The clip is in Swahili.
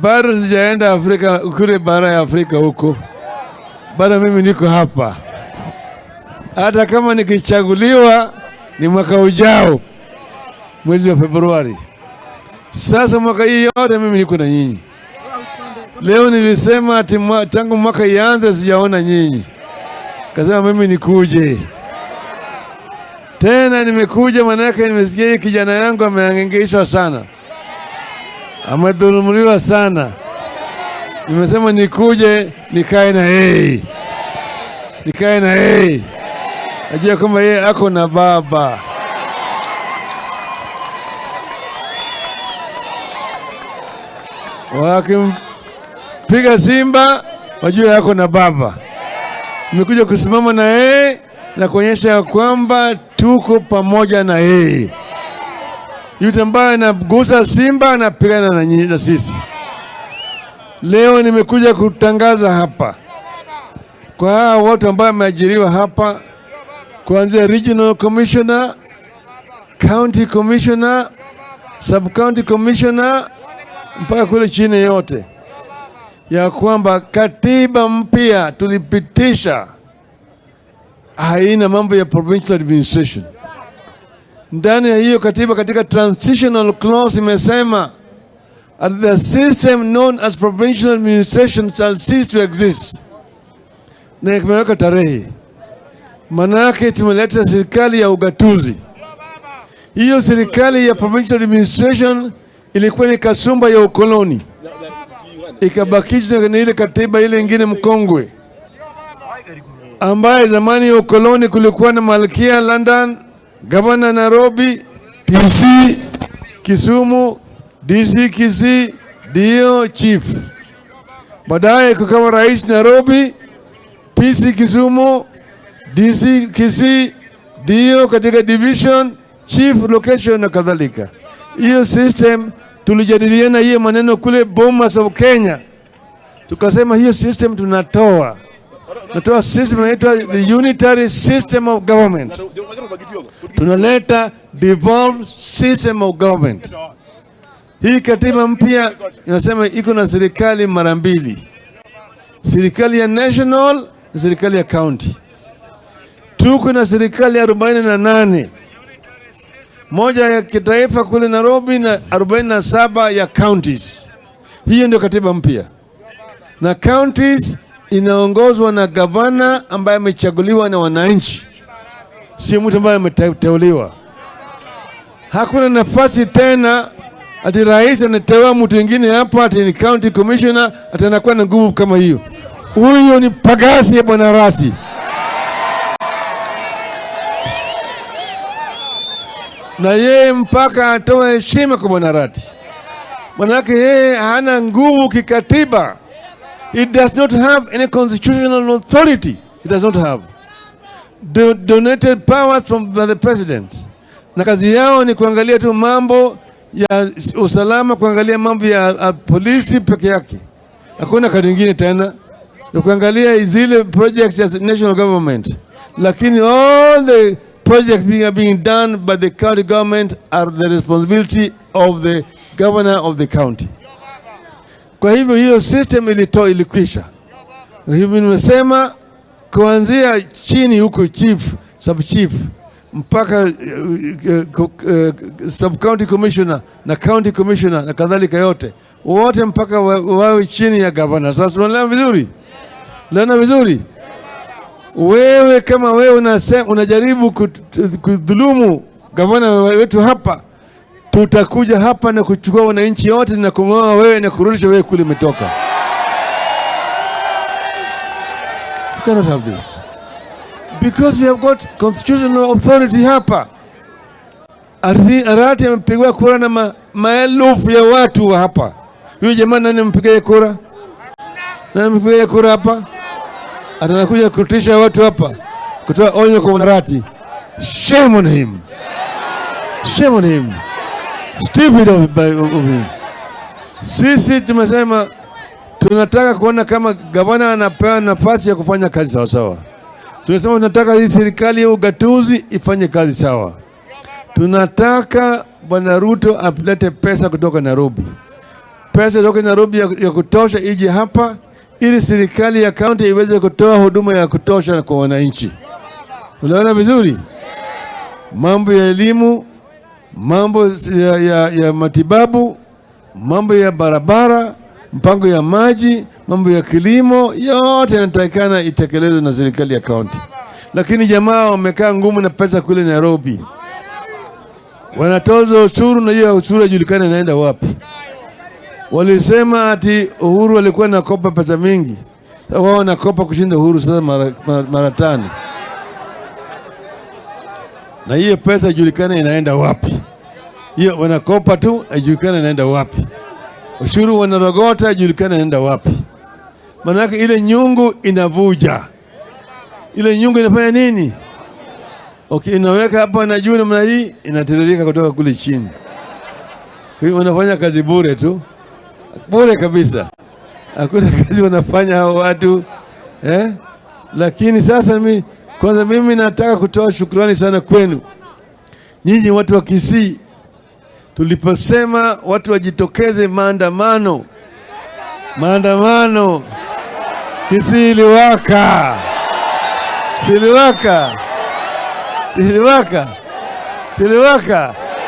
Bado sijaenda Afrika kule bara ya Afrika huko, bado mimi niko hapa. Hata kama nikichaguliwa ni mwaka ujao mwezi wa Februari. Sasa mwaka hii yote mimi niko na nyinyi. Leo nilisema ati tangu mwaka ianze sijaona nyinyi, kasema mimi nikuje tena. Nimekuja manake nimesikia hii kijana yangu amehangaishwa sana, amedhulumiwa sana. Nimesema nikuje nikae na yeye, nikae na yeye, najua kwamba yeye ako na baba. Wakimpiga simba wajue yako na baba. Nimekuja kusimama na yeye na kuonyesha ya kwamba tuko pamoja na yeye. Yule ambaye anagusa simba anapigana na nyinyi na sisi. Leo nimekuja kutangaza hapa kwa hawa watu ambao wameajiriwa hapa, kuanzia regional commissioner, county commissioner, sub county commissioner mpaka kule chini yote, ya kwamba katiba mpya tulipitisha haina mambo ya provincial administration. Ndani ya hiyo katiba, katika transitional clause imesema the system known as provincial administration shall cease to exist, na imeweka tarehe. Manake tumeleta serikali ya ugatuzi. Hiyo serikali ya provincial administration ilikuwa ni kasumba ya ukoloni, ikabakishwa na ile katiba ile ingine mkongwe, ambaye zamani ya ukoloni kulikuwa na malkia London, gavana Nairobi, PC Kisumu, DC Kisii, DO chief. Baadaye kukawa rais Nairobi, PC Kisumu, DC Kisii, DO katika division, chief location na kadhalika. Hiyo system tulijadiliana hiyo maneno kule Bomas of Kenya, tukasema hiyo system tunatoa, tunatoa system inaitwa the unitary system of government, tunaleta devolved system of government. Hii katiba mpya inasema iko na serikali mara mbili, serikali ya national na serikali ya county. Tuko na serikali 48, moja ya kitaifa kule Nairobi na 47 ya counties. Hiyo ndio katiba mpya, na counties inaongozwa na gavana ambaye amechaguliwa na wananchi, sio mtu ambaye ameteuliwa. Hakuna nafasi tena ati rais anateua mtu mwingine hapa ati ni county commissioner ati anakuwa na nguvu kama hiyo. Huyo ni pagasi ya bwana Rasi. Na yeye mpaka atoe heshima kwa bwana Rati, manake yeye hana nguvu kikatiba. He does not have any constitutional authority. He does not have donated powers from by the president, na kazi yao ni kuangalia tu mambo ya usalama, kuangalia mambo ya polisi peke yake, hakuna kazi nyingine tena, ni kuangalia zile projects ya national government, lakini all the projects being done by the county government are the responsibility of the governor of the county. Kwa hivyo hiyo system ilitoa ilikwisha. Hivyo nimesema kuanzia chini huko chief, sub chief mpaka sub county commissioner na county commissioner na kadhalika, yote wote mpaka wawe chini ya governor. Sasa tunaelewa vizuri? Unaelewa vizuri? Wewe kama wewe unasema unajaribu kudhulumu gavana wetu hapa, tutakuja hapa na kuchukua wananchi wote na kung'oa wewe na kurudisha wewe kule umetoka. You cannot have this because we have got constitutional authority hapa. Arati amepigwa kura na maelfu ya watu wa hapa. Huyu jamaa nani amempigia kura? Nani amempigia kura hapa? Atakuja kutisha watu hapa, kutoa onyo kwa Arati. Shame on him. Shame on him. Stupid of him. Sisi tumesema tunataka kuona kama gavana anapewa nafasi ya kufanya kazi sawa sawa. Tunasema tunataka hii serikali ya ugatuzi ifanye kazi sawa. Tunataka Bwana Ruto alete pesa kutoka Nairobi. Pesa itoke Nairobi ya kutosha ije hapa ili serikali ya kaunti iweze kutoa huduma ya kutosha kwa wananchi. Unaona vizuri? Mambo ya elimu, mambo ya matibabu, mambo ya barabara, mpango ya maji, mambo ya kilimo, yote yanatakikana itekelezwe na serikali ya kaunti. Lakini jamaa wamekaa ngumu na pesa kule Nairobi, wanatoza ushuru na hiyo ushuru haijulikani inaenda wapi. Walisema ati Uhuru alikuwa anakopa pesa mingi, sasa wao wanakopa kushinda Uhuru sasa mara tano, na hiyo pesa haijulikani inaenda wapi. Hiyo wanakopa tu, haijulikani inaenda wapi. Ushuru wanarogota, haijulikani inaenda wapi. Maanake ile nyungu inavuja, ile nyungu inafanya nini? Okay, inaweka hapa na juu namna hii, inatiririka kutoka kule chini. Kwa hiyo wanafanya kazi bure tu, bure kabisa, hakuna kazi wanafanya hao watu eh? Lakini sasa mi, kwanza mimi nataka kutoa shukrani sana kwenu nyinyi watu wa Kisii. Tuliposema watu wajitokeze maandamano, maandamano, Kisii iliwaka, siliwaka, siliwaka, siliwaka.